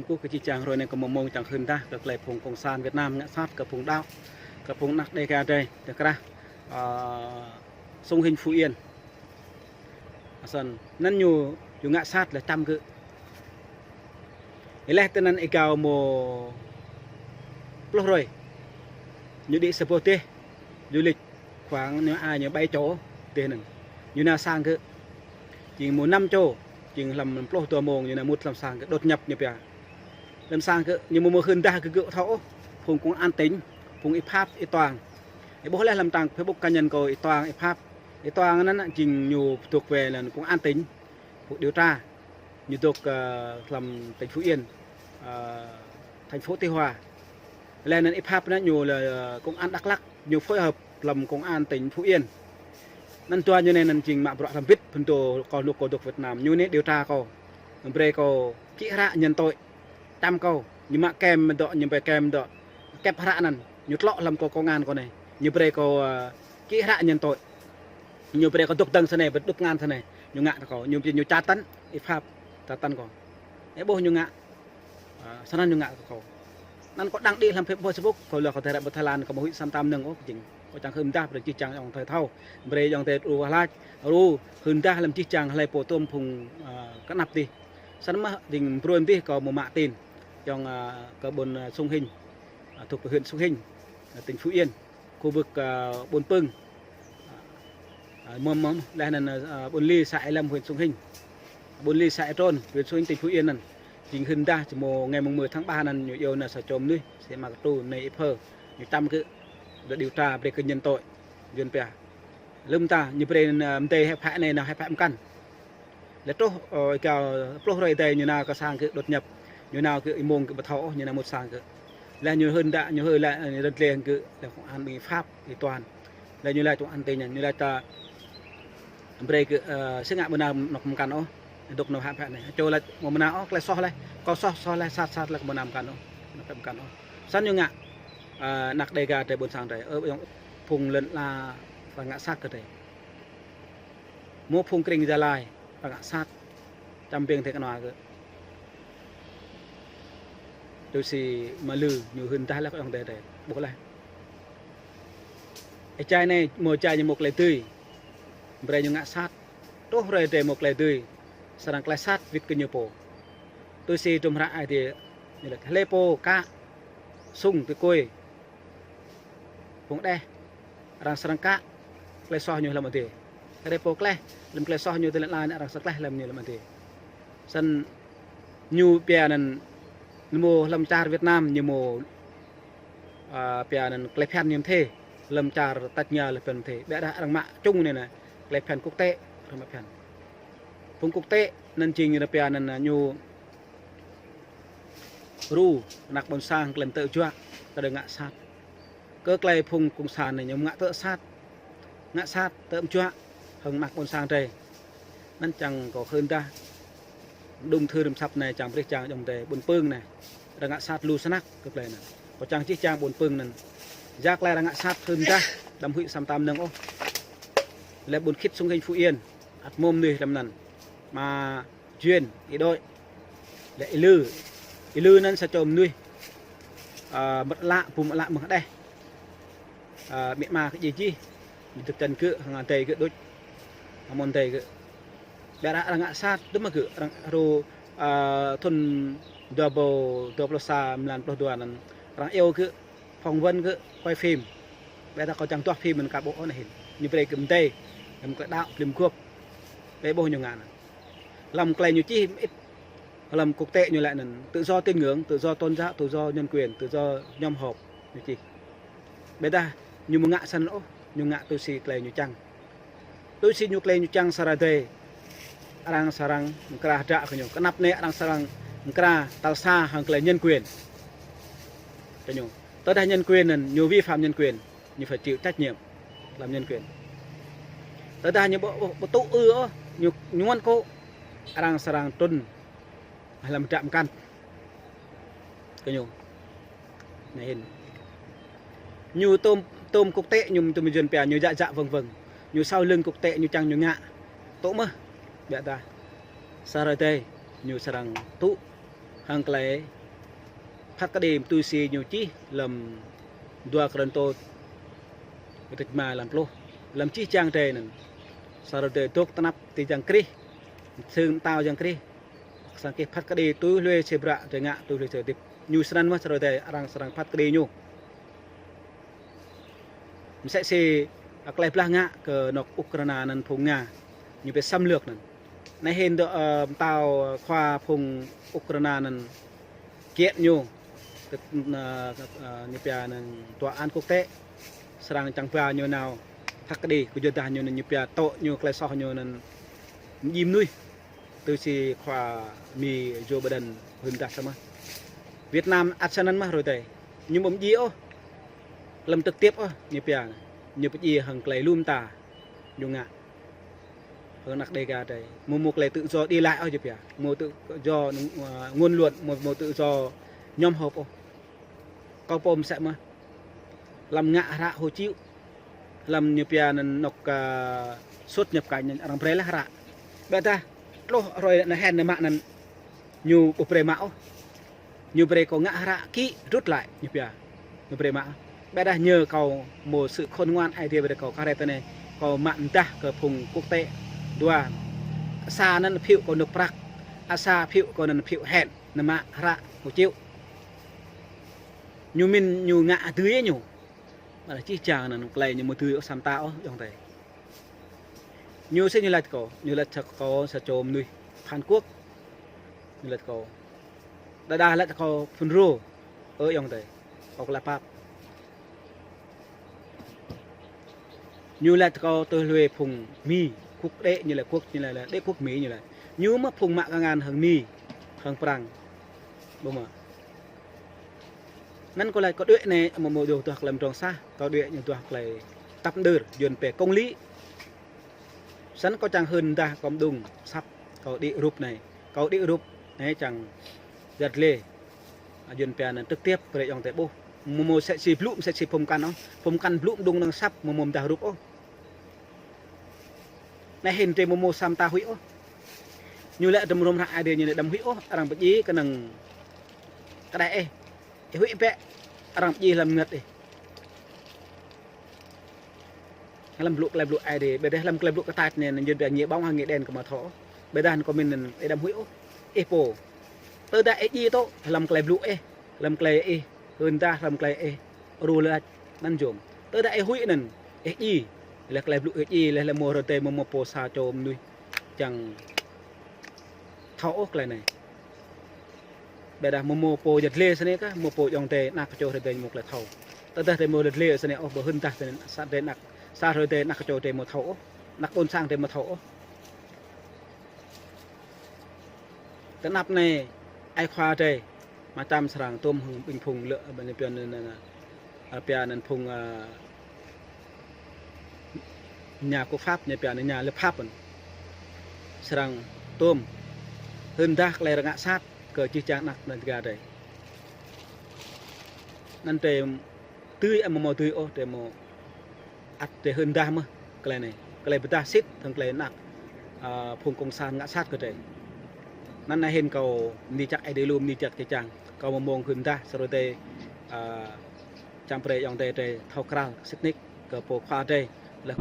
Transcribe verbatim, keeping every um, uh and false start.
Kơ jih jang hrơi anai kâo mơ̆ng čang hưn dah kơ tơlơi phung cộng sản Việt Nam ngă sat kơ phung đaŏ, kơ phung ană Đêga drei, tơkrah, ơ, Sông Hinh Phú Yên. Asan, anŭn ñu, ñu ngă sat lĕ čăm kơ. Ih lĕ tơ anŭn ih gao mơ̆ pluh hrơi. Ñu đĭ sa boh dêh, du lịch khoảng ñu ai ñu bảy chỗ dêh anŭn. Ñu nao sang kơ. Jing mơ̆ năm chỗ, jing hlăm pluh dua mông ñu nao mŭt hlăm sang kơ, đột nhập ñu pia. Hlăm sang kơ, ñu mơ̆ mơ̆ hưn dah kơ gơ̆ thâo ôh, phung công an tỉnh, phung Y Phap, Y Toang. Ih ƀuh lĕ hlăm trang Facebook cá nhân kâo Y Toang, Y Phap. Y Toang anŭn jing ñu thuộc về là công an tỉnh, thuộc điều tra. Ñu dŏ, ơ, hlăm tỉnh Phú Yên, ơ, thành phố Tuy Hòa. Lĕ anŭn Y Phap anŭn ñu là, ơ, công an Đắk Lắk, ñu phối hợp hlăm công an tỉnh Phú Yên. Anŭn dua ñu anai anŭn jing mă bruă hlăm bit phŭn tô kâo, lu kâo dŏ Việt Nam. Ñu anai điều tra kâo. Brơi kâo kĭ hră nhận tội. Čăm kâo. Ñu mă kem dŏ, ñu brơi kem dŏ. Kĕp hră anŭn. Ñu tlŏ hlăm kâo công an kâo anai. Ñu brơi kâo, ơ, kĭ hră nhận tội. Ñu brơi kâo dŏ dơ̆ng sa anai, brơi đŭp ngăn sa anai. Ñu ngă kơ kâo. Ñu, ñu tra tấn, Y Phap tra tấn kâo. Ih ƀuh ñu ngă. Ơ, sa anŭn ñu ngă kơ kâo. Anŭn kâo đăng đĭ hlăm Facebook, kâo lŏ kâo tơrĕ ƀơi Thái Lan, kâo mơ̆ huĭ sa mơtam mơnơ̆ng ôh, jing. Kâo čang hưn dah brơi jih jang ayŏng adơi thâo. Brơi ayŏng adơi ru wah lač, ru hưn dah hlăm jih jang hlơi pô tôm phung, ơ, kơnăp dih. Sa anŭn mơ̆ jing brơi dih kâo mơ̆ mă tin. Ayŏng, ơ, kơ ƀôn, ơ, Sông Hinh, ơ, thuộc về huyện Sông Hinh, ơ, tỉnh Phú Yên. Khu vực, ơ, ƀôn Pưng. Ơ, mơ̆m, mơ̆m, lĕ anŭn, ơ, ƀôn Ly, xã Ea Lâm, huyện Sông Hinh. Ƀôn Ly, xã Ea Trôn, huyện Sông Hinh, tỉnh Phú Yên anŭn. Jing hưn dah, či mơ̆ ngày mùng mười tháng ba anŭn, ñu iâu nao sa čô mơnuih, sĭ mă kơ tu, anai Y Phơ. Ñu čăm kơ, lŏ điều tra, brơi kơ nhận tội. Yuan pia. Lơ̆m ta, ñu brơi, ơ, mơdơi hĕp hĕ anai, nao hĕp hĕ mơkăn. Lĕ truh, ơ, ih gao pluh hrơi adai ñu nao kơ sang kơ đột nhập. Ñu nao kơ ih mông kơ ƀu thâo ôh, ñu nao mŭt sang kơ. Lĕ ñu hưn dah, ñu hưn lĕ, ơ, rơ̆t lĕ kơ, lĕ công an Y Phap, Y Toang. Lĕ ñu laĭ công an tỉnh ñu, ñu laĭ ta brơi kơ, ơ, sĭ ngă ƀu nao nŏk mơkăn ôh. Dŏ nao hĕp hĕ anai. Čô laĭ mơ̆ mơnao ôh, tơlơi soh lĕ. Kâo soh, soh lĕ, sat, sat lĕ kâo ƀu nao mơkăn ôh. Nao hĕp mơkăn ôh. Sa anŭn ñu ngă, ơ, ană Đêga drei ƀôn sang drei. Ơ, ayŏng phung lŏn ala arăng ngă sat kơ drei. Mơ̆ phung krĭng Gia Lai, arăng ngă sat, čăm ƀing tơ̆ kơnua kơ. Tui si mă lư ñu hưn dah lĕ kơ ayŏng adơi drei, ƀuh lĕ. Ih jai anai, mơ̆ jai ñu mơ̆ tơlơi dưi. Brơi ñu ngă sat. Truh hrơi drei mơ̆ tơlơi dưi. Srăng tơlơi sat wĭt kơ ñu pô. Tui si tum hră Aê Diê, ñu laĭ hlơi pô kă sung tơkui phung đeh, arăng srăng kă tơlơi soh ñu hlăm adai. Hrơi pô tơleh, lơ̆m tơlơi soh ñu tơlơi anai, arăng srăng tơleh hlăm ñu hlăm adai. Sa anŭn ñu pia anŭn, ñu mơ̆ hlăm čar Việt Nam, ñu mơ̆, ơ, pia anŭn tơlơi phiăn ñu mơthê, hlăm čar tač ña tơlơi phiăn mơthê. Ƀiădah arăng mă čung anai nă, tơlơi phiăn quốc tế, arăng mă phiăn. Phung quốc tế, anŭn jing ñu pia anŭn ñu ru, ană ƀôn sang, tơlơi mơtơ̆ juă, kơ drei ngă sat. Kơ tơlơi phung cộng sản anai ñu ngă tơ̆ sat. Ngă sat, tơ̆ mơjuă, hăng ană ƀôn sang drei. Anŭn čang kâo hưn dah. Đŭng thư rĭm asăp anai čang brơi čang ayŏng adơi ƀôn Pưng anai. Arăng ngă sat lu snăk kơ tơlơi anŭn. Kâo čang jih jang ƀôn Pưng anŭn. Yua tơlơi arăng ngă sat hưn dah, đăm huĭ sa mơtam mơnơ̆ng ôh. Lĕ ƀôn khĭt Sông Hinh Phú Yên. Ăt mơ̆ mơnuih hlăm anŭn. Mă Juen, Y Đôi. Lĕ Y Lư. Y Lư anŭn sa čô mơnuih, ơ, mơ̆t ală, pum ală mơ̆ng đeh. Ơ, amĭ ama kơ djai jih. Ñu dŏ tơ̆n gơ̆, hăng adơi gơ̆ đôč. Hăng mơ̆n adơi gơ̆. Ƀiădah arăng ngă sat, dŭm gơ̆, arăng ru, ơ, thŭn dua rơbâo dua pluh sa, mlan pluh dua anŭn. Arăng iâu gơ̆, phỏng vấn gơ̆, quay phim. Ƀiădah kâo čang duah phim mơ̆n ka ƀuh ôh anai hĭn. Ñu brơi kơ mơdơi, hlăm tơlơi đaŏ, plĭm gŏp. Ƀiă ƀuh ñu ngă anŭn. Hlăm tơlơi ñu čih mơit. Hlăm quốc tế ñu laĭ anŭn tự do tín ngưỡng, tự do tôn giáo, tự do nhân quyền, tự do nhóm họp ñu čih. Ƀiădah ñu mơ̆ ngă sa anŭn ôh, ñu ngă tui si tơlơi ñu čang. Tui si ñu tơlơi ñu čang sa hrơi adai. Arăng srăng mơkra hơdră kơ ñu. Kơnăp anai arăng srăng mơkra tal sa hăng tơlơi nhân quyền. Kơ ñu. Tơdah nhân quyền anŭn, ñu vi phạm nhân quyền. Ñu phải chịu trách nhiệm hlăm nhân quyền. Tơdah ñu ƀu, ƀu, ƀu tŭ ư ôh, ñu, ñu ngăn kơ arăng srăng trŭn hlăm hơdră mơkăn. Kơ ñu. Anai hĭn. Ñu tôm, tôm quốc tế, ñu tôm Yuan pia, ñu djă djă vâng vâng. Ñu sau lưng quốc tế, ñu čang ñu ngă. Tŭ mơ̆. Ƀiădah. Sa hrơi adai, ñu srăng tŭ. Hăng tơlơi phat kơđi tui si ñu čih lăm dua Kôrintô, kơdrêč rơma, lăm pluh. Lăm čih čang tơi anŭn, sa rơdêh dŏ tơnap tui Yang Krist, sưng pơtao Yang Krist, sang kơ phat kơđi tui hlue sĭ bruă tơi ngă tui hlue sĭ hơdip. Ñu sơnăn mơ̆n sa rơdêh arăng srăng phat kơđi ñu. Mơsĕ si, a, tơlơi blah ngă kơ anŏ Ukraina anŭn phung Nga, ñu pơsăm lơ̆k anŭn. Anai hĭn dŏ, ơ, pơtao khua phung Ukraina anŭn kiăt ñu, kơ, ơ, ơ, ñu pia anŭn tòa án quốc tế, srăng čang ba ñu nao phat kơđi, kơyua dah ñu anŭn ñu pia tŏ ñu tơlơi soh ñu anŭn mơdjai mơnuih. Tui si khua Mi Joe Biden hưn dah samơ̆ Việt Nam ăt sơnăn mơ̆n rơi tơi. Ñu ƀu mơdjai ôh. Lăm trực tiếp ôh, ñu pia. Ñu pơdjai hăng tơlơi lŏm ta. Ñu ngă. Hăng anăk Đêga tơi. Mơ̆ mơ̆ tơlơi tự do đi lại ôh ñu pia. Mơ̆ tự do, ơ, ngôn luận, mơ̆, mơ̆ tự do nhóm họp ôh. Kâo pô mơsĕ mơ̆n. Lăm ngă hră hộ chiếu. Lăm ñu pia anŭn anŏ, ơ, xuất nhập cảnh anŭn arăng brơi laih hră. Ƀiădah tơl hrơi anŭn hên anŭn mă anŭn ñu ƀu brơi mă ôh. Ñu brơi kâo ngă hră ký rút lại ñu pia. Ñu brơi mă. Ƀiădah ñu kâo mơ̆ sự khôn ngoan Ơi Adai brơi kâo kah rĕt anai. Kâo mă mơdah kơ phung quốc tế. Dua. Sa anŭn phiu kâo nŏk prăk. A sa phiu kâo anŭn phiu hên. Anŭn mă hră hộ chiếu. Ñu mĭn ñu ngă dưi ñu. Mă lah čih čang anŭn tơlơi ñu mơ̆ dưi ôh sa mơta ôh ayŏng adơi. Ñu sĭt ñu laĭ kâo, ñu laĭ sa kâo sa čô mơnuih Hàn Quốc. Ñu laĭ kâo. Đơđa laĭ kâo phun rô. Ơ ayŏng adơi. Kâo kơlă pap. Ñu laĭ kâo tui hlue phung Mi, quốc tế ñu laĭ quốc, ñu laĭ, laĭ đế quốc Mi ñu laĭ. Ñu mơ̆ phung mă kơngan hăng Mi, hăng Prăng. Ƀu mơ̆. Anŭn kâo laĭ kâo đuaĭ anai, mơ̆ mơ̆ dŏ duah tơlơi mơdrŏng sah, kâo đuaĭ ñu duah tơlơi tăp đơr, Yuan pĕ công lý. Săn kâo čang hưn dah kâo mơđung, săp, kâo đĭ rup anai, kâo đĭ rup, anai čang yăt lĕ. A, Yuan pĕ anŭn trực tiếp brơi ayŏng adơi ƀuh. Mơ̆ mơ̆ mơsĕ si blŭ, mơsĕ si phung mơkăn ôh. Phung mơkăn blŭ mơđung năng săp, mơ̆ mơ̆ mơdah rup ôh. Anai hĭn tơi mơ̆ mơ̆ sa mơta huĭ ôh. Ñu laĭ tơm hrŏm hră Ơi Adai ñu laĭ đăm huĭ ôh, arăng pơdjai kơnơ̆ng kơđai ih. Ih huĭ bĕ, arăng pơdjai lăm ngăt ih. Lăm blŭ tơlơi blŭ Ơi Adai, ƀiădah lăm tơlơi blŭ kơ tač anai, anŭn Yuan pĕ ngă ƀơ̆ng hăng ngă đen kơ mơ̆ thâo. Ƀiădah anŭn kâo mĭn anŭn ih đăm huĭ ôh. Ih pô. Tơdah ih djai tŏ, lăm tơlơi blŭ ih, lăm tơlơi ih, hưn dah lăm tơlơi ih. Ru laĭ anŭn jum. Tơdah ih huĭ anŭn, ih djai. Laih tơlơi blŭ ih djai, laih laih mơ̆ rơdêh mơ̆ mơ̆ pô sa čô mơnuih čang thâo ôh tơlơi anai. Ƀiădah mơ̆ mơ̆ pô yăt lĕ sơnai kah, mơ̆ pô ayŏng adơi anăk kơ čô rơdêh mơ̆ tơlơi thâo. Tơdah rơdêh mơ̆ yăt lĕ sơnai ôh, ƀu hưn dah sơnai, sa rơdêh anăk, sa rơdêh anăk kơ čô rơdêh mơ̆ thâo ôh. Anăk ƀôn sang rơdêh mơ̆ thâo ôh. Tơnap anai, ai khua tơi, mă tam srăng tôm hăng ƀing phung lĕ, ƀing pia anŭn, anŭn, anŭn, pia anŭn phung, a, nhà quốc pháp, ñu pia anŭn nhà lập pháp anŭn. Srăng tôm, hưn dah tơlơi rơngă sat, kơ čih čang anăk anŭn tơga tơi. Anŭn tơi dưi, a, mơ̆ mơ̆ dưi ôh, tơi mơ̆ ăt tơi hưn dah mơ̆n tơlơi anai. Tơlơi pơdah sĭt, hăng tơlơi anăk, a, phung cộng sản ngă sat kơ tơi. Anŭn anai hĭn kâo mơni čăk Ơi Adai lu mơni čăk čih čang. Kâo mơ̆ mơ̆ng hưn dah sa rơdêh, a, čang brơi ayŏng adơi tơi thâo krăn sĭt nik kơ pô khua tơi. Laih